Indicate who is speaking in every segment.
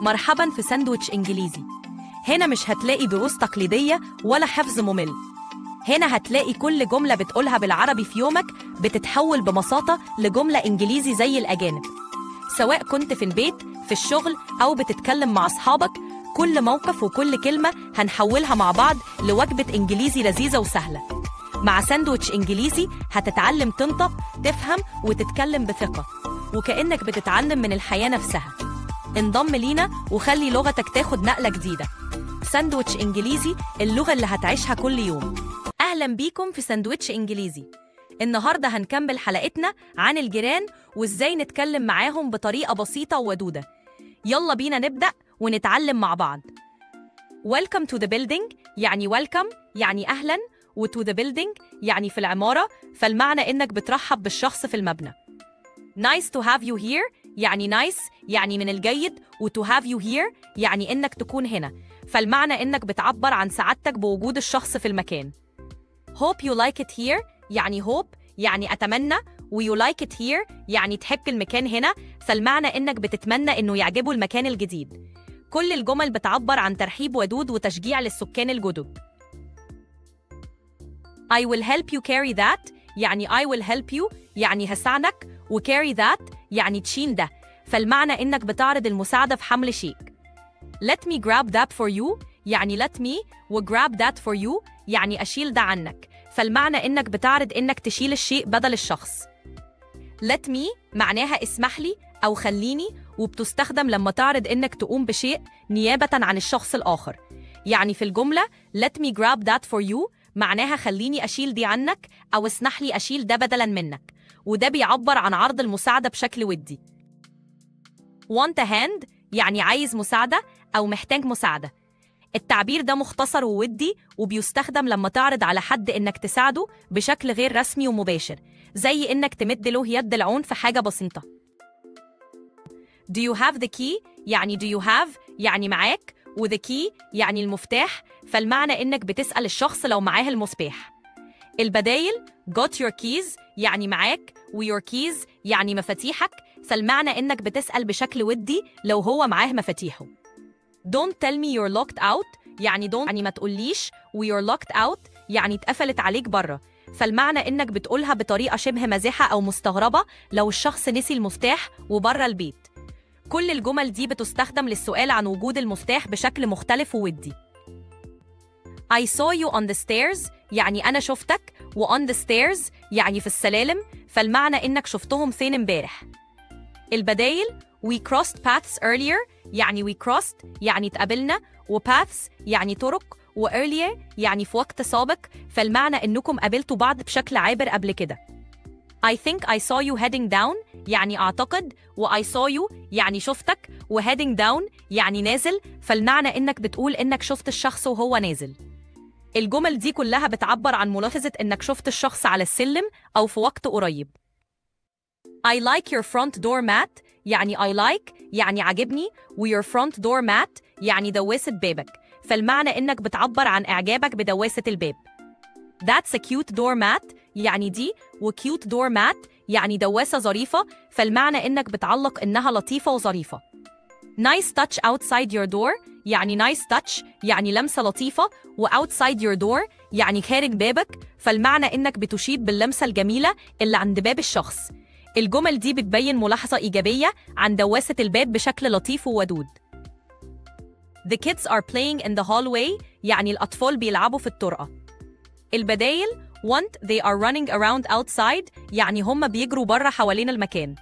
Speaker 1: مرحبا في ساندويتش إنجليزي. هنا مش هتلاقي دروس تقليدية ولا حفظ ممل. هنا هتلاقي كل جملة بتقولها بالعربي في يومك بتتحول ببساطة لجملة إنجليزي زي الأجانب. سواء كنت في البيت، في الشغل، أو بتتكلم مع أصحابك، كل موقف وكل كلمة هنحولها مع بعض لوجبة إنجليزي لذيذة وسهلة. مع ساندويتش إنجليزي هتتعلم تنطق، تفهم، وتتكلم بثقة، وكأنك بتتعلم من الحياة نفسها. انضم لينا وخلي لغتك تاخد نقلة جديدة. ساندويتش إنجليزي، اللغة اللي هتعيشها كل يوم. أهلا بيكم في ساندويتش إنجليزي. النهاردة هنكمل حلقتنا عن الجيران وإزاي نتكلم معاهم بطريقة بسيطة وودودة. يلا بينا نبدأ ونتعلم مع بعض. Welcome to the building، يعني welcome يعني أهلا، و to the building يعني في العمارة، فالمعنى إنك بترحب بالشخص في المبنى. Nice to have you here، يعني nice يعني من الجيد، و to have you here يعني إنك تكون هنا، فالمعنى إنك بتعبر عن سعادتك بوجود الشخص في المكان. Hope you like it here، يعني hope يعني أتمنى، و you like it here يعني تحب المكان هنا، فالمعنى إنك بتتمنى إنه يعجبه المكان الجديد. كل الجمل بتعبر عن ترحيب ودود وتشجيع للسكان الجدد. I will help you carry that، يعني I will help you يعني هساعدك، و carry that يعني تشيل ده، فالمعنى إنك بتعرض المساعدة في حمل شيء. Let me grab that for you، يعني let me و grab that for you يعني أشيل ده عنك، فالمعنى إنك بتعرض إنك تشيل الشيء بدل الشخص. Let me معناها اسمح لي أو خليني، وبتستخدم لما تعرض إنك تقوم بشيء نيابة عن الشخص الآخر. يعني في الجملة let me grab that for you معناها خليني أشيل دي عنك أو اسمح لي أشيل ده بدلا منك، وده بيعبر عن عرض المساعدة بشكل ودي. Want a hand يعني عايز مساعدة أو محتاج مساعدة. التعبير ده مختصر وودي، وبيستخدم لما تعرض على حد إنك تساعده بشكل غير رسمي ومباشر، زي إنك تمد له يد العون في حاجة بسيطة. Do you have the key؟ يعني do you have يعني معاك، و the key يعني المفتاح، فالمعنى إنك بتسأل الشخص لو معاه المفتاح. البدايل got your keys يعني معاك، و your keys يعني مفاتيحك، فالمعنى إنك بتسأل بشكل ودي لو هو معاه مفاتيحه. Don't tell me you're locked out، يعني don't يعني ما تقوليش، و you're locked out يعني اتقفلت عليك بره، فالمعنى إنك بتقولها بطريقة شبه مازحة أو مستغربة لو الشخص نسي المفتاح وبره البيت. كل الجمل دي بتستخدم للسؤال عن وجود المفتاح بشكل مختلف وودي. I saw you on the stairs يعني أنا شفتك، و on the stairs يعني في السلالم، فالمعنى إنك شفتهم فين امبارح. البدايل we crossed paths earlier، يعني we crossed يعني اتقابلنا، و paths يعني طرق، و earlier يعني في وقت سابق، فالمعنى إنكم قابلتوا بعض بشكل عابر قبل كده. I think I saw you heading down يعني أعتقد، و I saw you يعني شفتك، و heading down يعني نازل، فالمعنى إنك بتقول إنك شفت الشخص وهو نازل. الجمل دي كلها بتعبر عن ملاحظة إنك شفت الشخص على السلم أو في وقت قريب. I like your front door mat، يعني I like يعني عجبني، و your front door mat يعني دواسة بابك، فالمعنى إنك بتعبر عن إعجابك بدواسة الباب. That's a cute door mat يعني دي، و cute door mat يعني دواسة ظريفة، فالمعنى إنك بتعلق إنها لطيفة وظريفة. Nice touch outside your door، يعني nice touch يعني لمسة لطيفة، و outside your door يعني خارج بابك، فالمعنى إنك بتشيد باللمسة الجميلة اللي عند باب الشخص. الجمل دي بتبين ملاحظة إيجابية عن دواسة الباب بشكل لطيف وودود. The kids are playing in the hallway يعني الأطفال بيلعبوا في الطرقة. البدايل want they are running around outside يعني هم بيجروا بره حوالين المكان.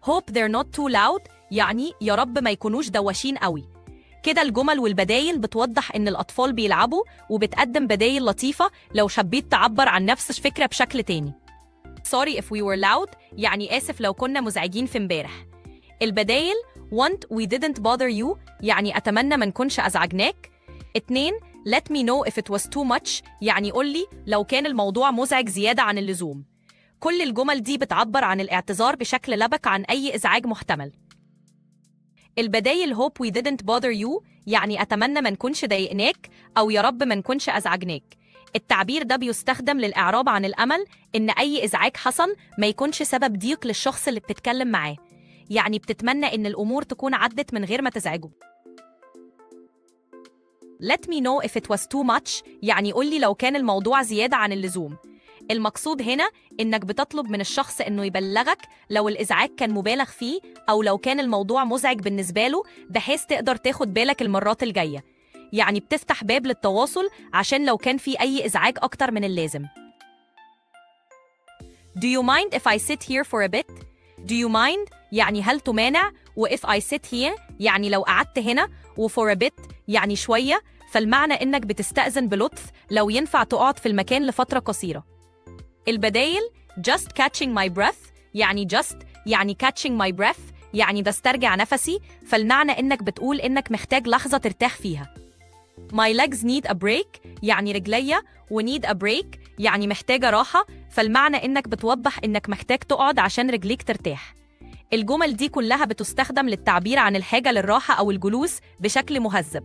Speaker 1: Hope they're not too loud يعني يا رب ما يكونوش دواشين قوي. كده الجمل والبدايل بتوضح إن الأطفال بيلعبوا، وبتقدم بدايل لطيفة لو حبيت تعبر عن نفس الفكرة بشكل تاني. Sorry if we were loud يعني آسف لو كنا مزعجين في امبارح. البدايل want we didn't bother you يعني أتمنى ما نكونش أزعجناك. 2 let me know if it was too much يعني قول لي لو كان الموضوع مزعج زيادة عن اللزوم. كل الجمل دي بتعبر عن الاعتذار بشكل لبق عن أي إزعاج محتمل. البدايل hope we didn't bother you يعني أتمنى ما نكونش ضايقناك، أو يا رب ما نكونش أزعجناك. التعبير ده بيستخدم للإعراب عن الأمل إن أي إزعاج حصل ما يكونش سبب ضيق للشخص اللي بتتكلم معاه. يعني بتتمنى إن الأمور تكون عدت من غير ما تزعجه. Let me know if it was too much يعني قولي لو كان الموضوع زيادة عن اللزوم. المقصود هنا إنك بتطلب من الشخص إنه يبلغك لو الإزعاج كان مبالغ فيه أو لو كان الموضوع مزعج بالنسبة له، بحيث تقدر تاخد بالك المرات الجاية. يعني بتفتح باب للتواصل عشان لو كان في أي إزعاج أكتر من اللازم. Do you mind if I sit here for a bit? Do you mind يعني هل تمانع، و if I sit here يعني لو قعدت هنا، و for a bit يعني شوية، فالمعنى إنك بتستأذن بلطف لو ينفع تقعد في المكان لفترة قصيرة. البدايل just catching my breath يعني just يعني catching my breath يعني بسترجع نفسي، فالمعنى إنك بتقول إنك محتاج لحظة ترتاح فيها. My legs need a break يعني رجليا، و need a break يعني محتاجة راحة، فالمعنى إنك بتوضح إنك محتاج تقعد عشان رجليك ترتاح. الجمل دي كلها بتستخدم للتعبير عن الحاجة للراحة أو الجلوس بشكل مهذب.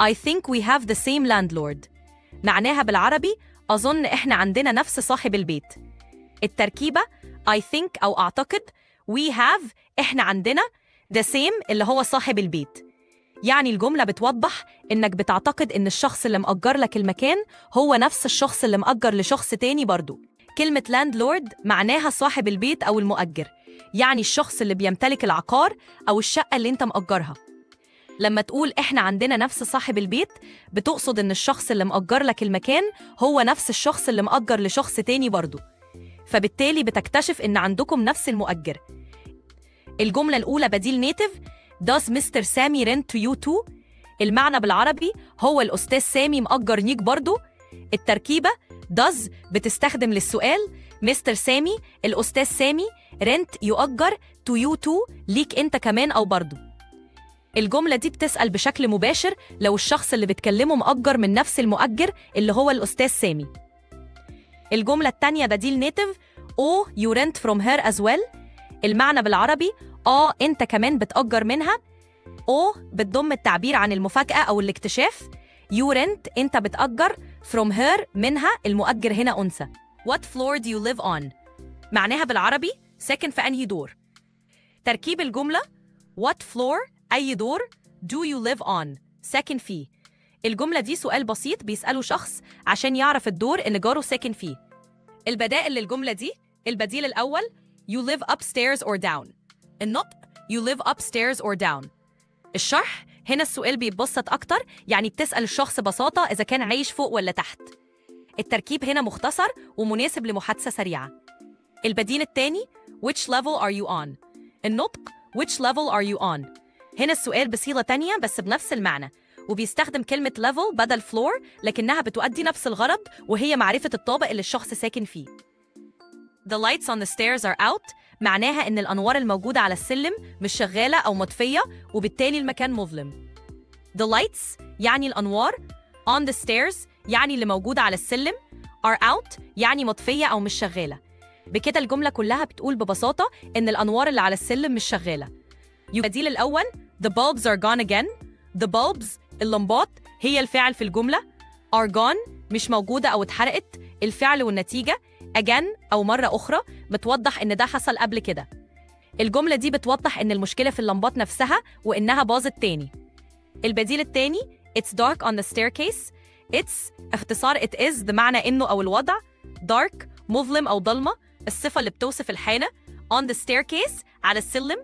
Speaker 1: I think we have the same landlord معناها بالعربي أظن إحنا عندنا نفس صاحب البيت. التركيبة I think أو أعتقد، we have إحنا عندنا، the same اللي هو صاحب البيت. يعني الجملة بتوضح إنك بتعتقد إن الشخص اللي مأجر لك المكان هو نفس الشخص اللي مأجر لشخص تاني برضو. كلمة landlord معناها صاحب البيت أو المؤجر، يعني الشخص اللي بيمتلك العقار أو الشقة اللي أنت مأجرها. لما تقول إحنا عندنا نفس صاحب البيت، بتقصد إن الشخص اللي مأجر لك المكان هو نفس الشخص اللي مأجر لشخص تاني برضو، فبالتالي بتكتشف إن عندكم نفس المؤجر. الجملة الأولى بديل native Does Mr. Sami rent to you too؟ المعنى بالعربي هو الأستاذ سامي مأجر ليك برضو. التركيبة does بتستخدم للسؤال، مستر سامي الأستاذ سامي، rent يؤجر، to you too ليك أنت كمان أو برضو. الجملة دي بتسأل بشكل مباشر لو الشخص اللي بتكلمه مأجر من نفس المؤجر اللي هو الأستاذ سامي. الجملة التانية بديل native Oh you rent from her as well. المعنى بالعربي أنت كمان بتأجر منها. Oh بتضم التعبير عن المفاجأة أو الاكتشاف. You rent أنت بتأجر، from her منها، المؤجر هنا أنثى. What floor do you live on؟ معناها بالعربي ساكن في أنهي دور. تركيب الجملة What floor أي دور، do you live on ساكن فيه. الجملة دي سؤال بسيط بيسأله شخص عشان يعرف الدور اللي جاره ساكن فيه. البدائل للجملة دي، البديل الأول You live upstairs or down. النطق You live upstairs or down. الشرح هنا السؤال بيتبسط أكتر، يعني بتسأل الشخص ببساطة إذا كان عايش فوق ولا تحت. التركيب هنا مختصر ومناسب لمحادثة سريعة. البديل الثاني Which level are you on؟ النطق Which level are you on؟ هنا السؤال بصيغة تانية بس بنفس المعنى، وبيستخدم كلمة level بدل floor، لكنها بتؤدي نفس الغرض وهي معرفة الطابق اللي الشخص ساكن فيه. The lights on the stairs are out معناها إن الأنوار الموجودة على السلم مش شغالة أو مطفية، وبالتالي المكان مظلم. The lights يعني الأنوار، on the stairs يعني اللي موجودة على السلم، are out يعني مطفية أو مش شغالة. بكده الجملة كلها بتقول ببساطة إن الأنوار اللي على السلم مش شغالة. البديل الأول The bulbs are gone again. The bulbs اللمبات هي الفاعل في الجملة، are gone مش موجودة أو اتحرقت، الفعل والنتيجة، again أو مرة أخرى بتوضح إن ده حصل قبل كده. الجملة دي بتوضح إن المشكلة في اللمبات نفسها وإنها باظت تاني. البديل التاني It's dark on the staircase. It's اختصار it is بمعنى إنه أو الوضع، dark مظلم أو ضلمة، الصفة اللي بتوصف الحالة، on the staircase على السلم.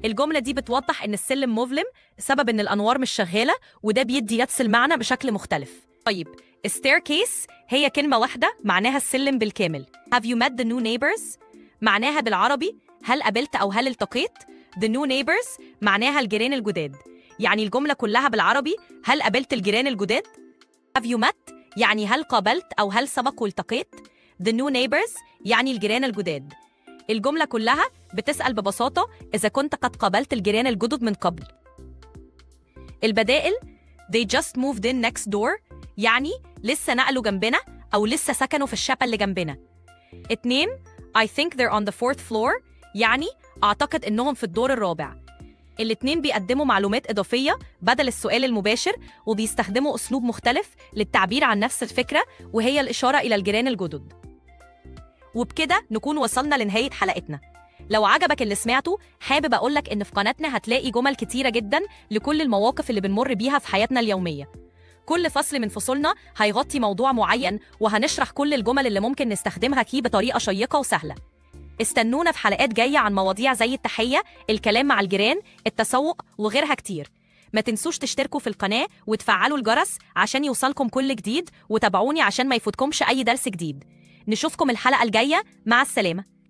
Speaker 1: الجملة دي بتوضح إن السلم مظلم بسبب إن الأنوار مش شغالة، وده بيدي نفس المعنى بشكل مختلف. طيب staircase هي كلمة واحدة معناها السلم بالكامل. Have you met the new neighbors؟ معناها بالعربي هل قابلت أو هل التقيت. The new neighbors معناها الجيران الجداد، يعني الجملة كلها بالعربي هل قابلت الجيران الجداد؟ Have you met يعني هل قابلت أو هل سبق والتقيت. The new neighbors يعني الجيران الجداد. الجملة كلها بتسأل ببساطة إذا كنت قد قابلت الجيران الجدد من قبل. البدائل They just moved in next door يعني لسه نقلوا جنبنا أو لسه سكنوا في الشقة اللي جنبنا. 2 I think they're on the fourth floor يعني أعتقد إنهم في الدور الرابع. الاتنين بيقدموا معلومات إضافية بدل السؤال المباشر، وبيستخدموا أسلوب مختلف للتعبير عن نفس الفكرة وهي الإشارة إلى الجيران الجدد. وبكده نكون وصلنا لنهاية حلقتنا. لو عجبك اللي سمعته، حابب أقولك إن في قناتنا هتلاقي جمل كتيرة جدا لكل المواقف اللي بنمر بيها في حياتنا اليومية. كل فصل من فصولنا هيغطي موضوع معين، وهنشرح كل الجمل اللي ممكن نستخدمها فيه بطريقة شيقة وسهلة. استنونا في حلقات جاية عن مواضيع زي التحية، الكلام مع الجيران، التسوق وغيرها كتير. ما تنسوش تشتركوا في القناة وتفعلوا الجرس عشان يوصلكم كل جديد، وتابعوني عشان ما يفوتكمش أي درس جديد. نشوفكم الحلقة الجاية، مع السلامة.